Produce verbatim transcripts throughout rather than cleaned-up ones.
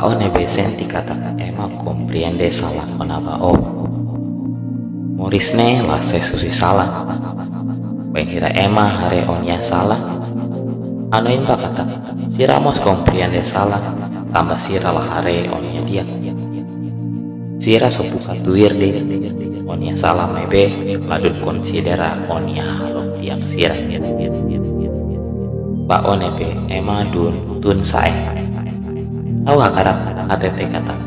Ó ne'ebé sente katak ema komprende sala kona-ba ó. Moris ne'e la ses husi sala. Bainhira ema haree ó-nia sala, hanoin bá katak sira mós komprende sala, tanba sira la haree ó-nia di'ak. Sira só buka tuir de'it ó-nia sala maibé ladún konsidera ó-nia hahalok di'ak sira. Ba ó ne'ebé ema dun tun-sa'e. Ha'u hakarak hatete katak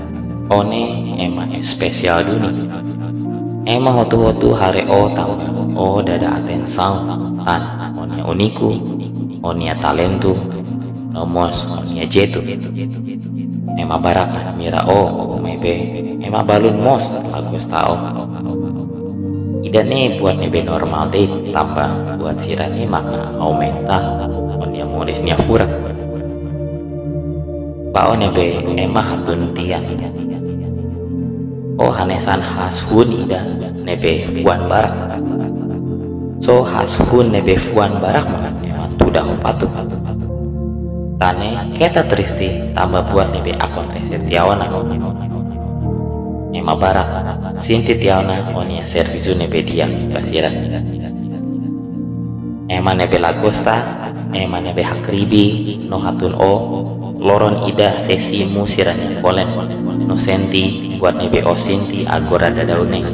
ó ne'e ema espesiál duni. Ema hotu-hotu haree ó tanba ó dada atensaun tan ó-nia úniku, ó-nia talentu, no mós ó-nia jeitu. Ema barak admira ó, maibé ema balun mós la gosta ó. Ida-ne'e buat ne'ebé normál de'it, tanba buat sira-ne'e maka aumenta ó-nia moris nia furak. Ba ó ne'ebé ema hatun tiha. Ó hanesan haas-hun ida ne'ebé fuan barak. Só haas-hun ne'ebé fuan barak mak ema tuda ho fatuk. Tan ne'e keta triste tanba buat ne'ebé akontese tiha ona. Ema barak sente tiha ona ó-nia servisu ne'ebé di'ak ba sira. Ema ne'ebé la gosta, ema ne'ebé hakribi no hatun ó, loron ida sei simu sira-nia kolen no sente buat ne'ebé ó sente agora daudaun ne'e.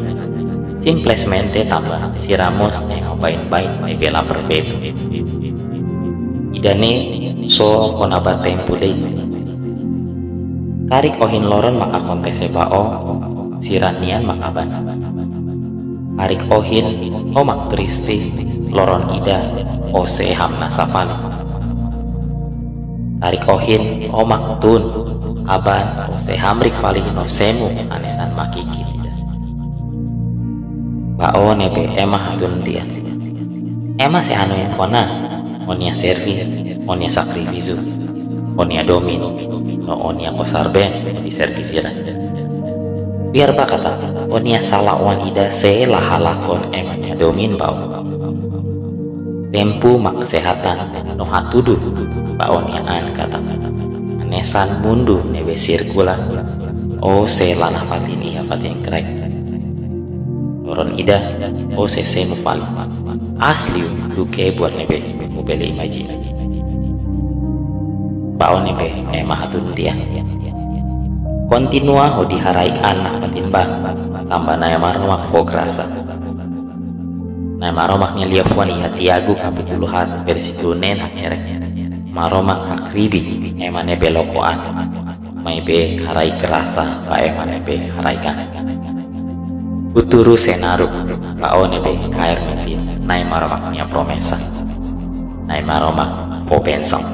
Simplesmente tanba sira mós ema baibain ne'ebé la perfeitu. Ida-ne'e só kona-ba tempu de'it. Karik ohin loron mak akontese ba ó, sira-nian mak aban. Karik ohin ó mak triste, loron ida ó sei hamnasa fali. Karik ohin ó mak tun, aban ó sei hamriik fali no semo hanesan makikir ida. Ba ó ne'ebé ema hatun tiha. Ema sei hanoin kona ó-nia servi, ó-nia sakrifísiu, ó-nia domin, no ó-nia kosar-been hodi servi sira. Fiar bá katak ó-nia sala oan ida sei la halakon ema nia domin ba ó. Tempu mak sei hatán no hatudu ba ó-nia an katak hanesan mundu ne'ebé sirkula, ó sei la nafatin iha fatin kraik. Loron ida ó sei semo fali. Aas liu duké buat ne'ebé ó bele imajina. Ba ó ne'ebé ema hatun tiha. Kontinua hodi haraik an nafatin bá, tanba Na'i Maromak fó grasa. Na'i Maromak nia liafuan iha Tiago kapítulu haat versíkulu neen hakerek: Maromak hakribi ema ne'ebé loko an, maibé haraik grasa ba ema ne'ebé haraik an. Futuru sei naruk ba ó ne'ebé kaer metin Na'i Maromak nia promesa. Na'i Maromak fó bensaun.